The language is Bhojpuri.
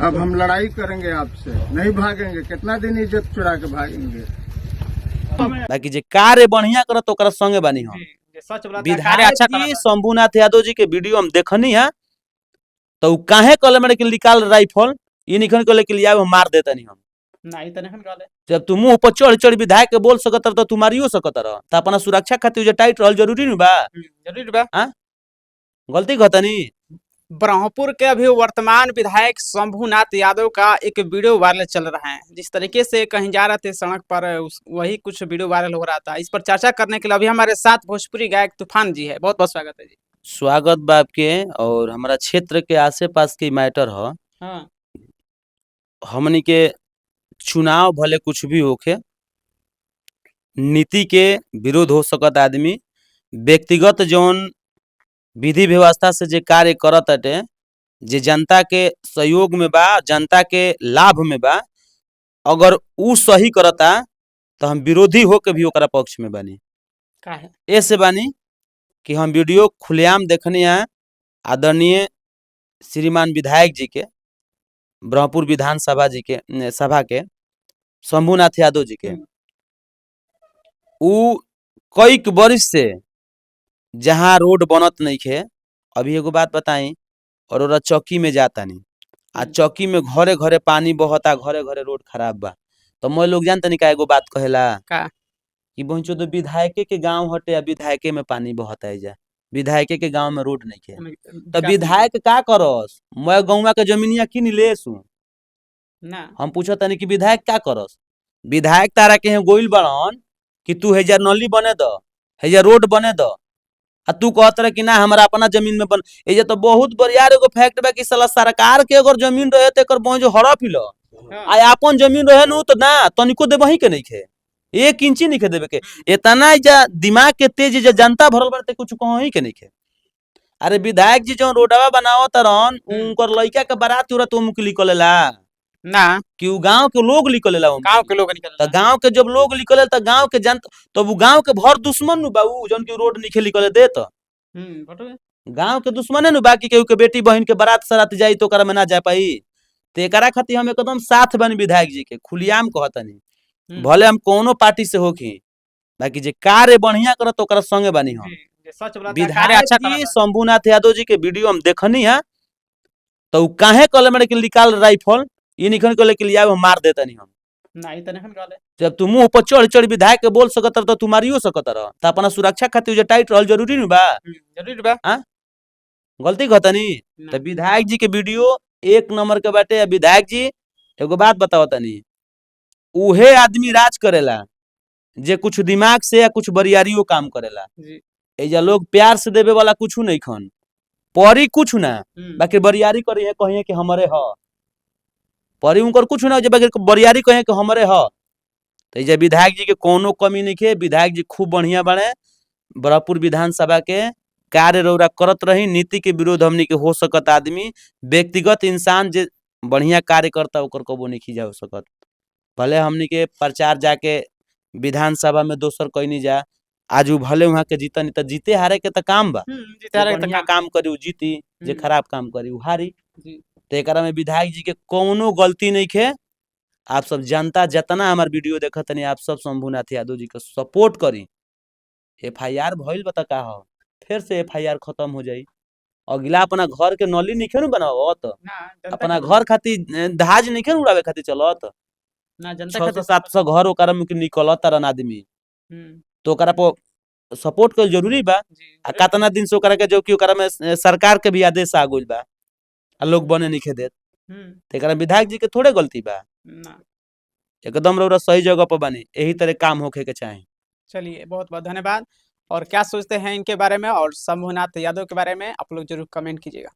अब हम लड़ाई करेंगे आपसे, नहीं भागेंगे। कितना दिन इज्जत चुरा के भागेंगे? बाकी जे कार्य बढ़िया करत ओकरा संगे बानी हम। जी, जे सच बोला कार्य विधायक अच्छा जी करता। शंभूनाथ यादव जी के वीडियो हम देखनी है, तो उ काहे कहले मारे कि निकाल राइफल, ई निखन कहले कि लिया हम मार देतनी हम। ना, ई त नखन कहले। जब तू मुंह पर चढ़ चढ़ विधायक के बोल सकत रह तो तू मारियो सकत रह, त अपना सुरक्षा खातिर जे टाइट रहल जरूरी न बा। जरूरी बा। गलती कहतनी। ब्रह्मपुर के अभी वर्तमान विधायक शंभूनाथ यादव का एक वीडियो वायरल चल रहा है। जिस तरीके से कहीं जा रहे थे सड़क पर, वही कुछ वीडियो वायरल हो रहा था। इस पर चर्चा करने के लिए अभी हमारे साथ भोजपुरी गायक तूफान जी है। बहुत बहुत स्वागत है जी। स्वागत बा आपके। और हमारा क्षेत्र के आसे पास के मैटर ह। हमनी के चुनाव भले कुछ भी होखे, नीति के विरोध हो सकत आदमी, व्यक्तिगत जौन विधि व्यवस्था से जे कार्य करत हटे, जे जनता के सहयोग में बा, जनता के लाभ में बा, अगर उ सही करता तो हम विरोधी होके भी ओकरा पक्ष में बानी। का है? ऐसे बानी कि हम वीडियो खुलेआम देखनी है आदरणीय श्रीमान विधायक जी के, ब्रह्मपुर विधानसभा जी के न, सभा के शंभूनाथ यादव जी के। उ कई वर्ष से जहाँ रोड बनत नहीं खे, अभी एगो बात बताई, और ओरा चौकी में जातानी आ चौकी में घरे घरे पानी बहता, घरे घरे रोड खराब बा, तो मैं लोग जानतनी का एगो बात कहेला? का? कि बहनचोद विधायके के गांव हटे आ विधायके में पानी बहता जा, विधायके के गांव में रोड नहीं खे, तो विधायक का करस? मैं गौवा के जमीनिया किन लेसु? ना। हम पूछत तनी कि विधायक का करस? विधायक तारा के यहाँ गोइल बड़न कि तू हेजा नली बने द, हेजा रोड बने द, आ तू कहत रहे कि ना हमरा अपना जमीन में बन। एजा तो बहुत बरियार एगो फैक्ट बा कि साला सरकार के अगर जमीन रहे तो एकर बहन जो हड़प ही लो, आ अपन जमीन रहे नु तो ना तनिको देबही के नहीं खे, एक इंची नहीं खे देबे के। इतना जा दिमाग के तेज जा जनता भरल बाटे, कुछ कहीं के नहीं खे। अरे विधायक जी जो रोडवा बनावत रहन, उनकर लइका के बारात उरात मुख निकलेला? ना। कि उ गांव के लोग निकलेला? गांव के लोग निकल त गांव के जब लोग निकले त गांव के जन तब उ गांव के भर दुश्मन नु बा उ जौन की रोड निखे निकले दे त बटुए। गांव के दुश्मने नु बाकी केहू के बेटी बहन के बारात सरात जाई तो ओकरा में ना जा पाई। तो एकरा खातिर हम एकदम साथ बनी विधायक जी के, खुलियाम कहतनी। भले हम कोनो पार्टी से होखी, बाकी जे कार्य बढ़िया करत ओकरा संगे बानी हम। जी, जे सच बोला कार्य विधायक अच्छा जी करता। शंभूनाथ यादव जी के वीडियो हम देखनी है, तो उ काहे कहले मारे कि निकाल राइफल, ई निखन कहले कि लिया हम मार देतनी हम। ना, ई त नखन कहले। जब तू मुंह पर चढ़ चढ़ विधायक के बोल सकत रह तो तू मारियो सकत रह, त अपना सुरक्षा खातिर जे टाइट रहल जरूरी न बा। जरूरी बा। गलती कहतनी। ना। त विधायक जी के वीडियो एक नंबर के बाटे। आ विधायक जी एगो बात बताओ तनी, उहे आदमी राज करेला जे कुछ दिमाग से या कुछ बरियारियो काम करेला। जी। एजा लोग प्यार से देवे वाला कुछ नहीं खन परी कुछ ना, बाकी बरियारी करी है, कहिए कि हमरे ह परी, उनकर कुछ ना जे, बाकी बरियारी कहे कि हमरे ह। तो एजा विधायक जी के कोनो कमी नहीं है। विधायक जी खूब बढ़िया बने, ब्रह्मपुर विधानसभा के कार्य रौरा करत रही। नीति के विरोध हमनी के हो सकत आदमी, व्यक्तिगत इंसान जे बढ़िया कार्य करता ओकर कबो नहीं खींचा हो सकत। भले हमनी के प्रचार जाके विधानसभा में दोसर कहीं जा, आज उ भले वहाँ के जीतनी त जीते हारे के त काम बा। जीते हारे जे के त बढ़िया काम। काम करी उ जीती, जे खराब काम करी उ हारी। जी। तो एकरा में विधायक जी के कोनो गलती नहीं खे। आप सब जनता जितना हमार वीडियो देखत तनी, आप सब शंभूनाथ यादव जी के सपोर्ट करी। एफआईआर भइल बा त का हो, फिर से एफआईआर खत्म हो जाई। अगला अपना घर के नली नइखे नु बनावत, ना जनता अपना के- घर खातिर दहाज नइखे नु उड़ावे खातिर चलत। ना जनता 600 खातिर। 700 घर ओकरा में निकलत तारन आदमी, तो ओकरा पर सपोर्ट कईल जरूरी बा। जी। आ कतना दिन से ओकरा के जो कि ओकरा में सरकार के भी आदेश आ गइल बा आ लोग बने नइखे देत। तो एकरा विधायक जी के थोड़े गलती बा। ना। एकदम रउरा सही जगह पर बानी, यही तरह काम होखे के चाही। चलिए, बहुत बहुत धन्यवाद। और क्या सोचते हैं इनके बारे में और शंभूनाथ यादव के बारे में, आप लोग जरूर कमेंट कीजिएगा।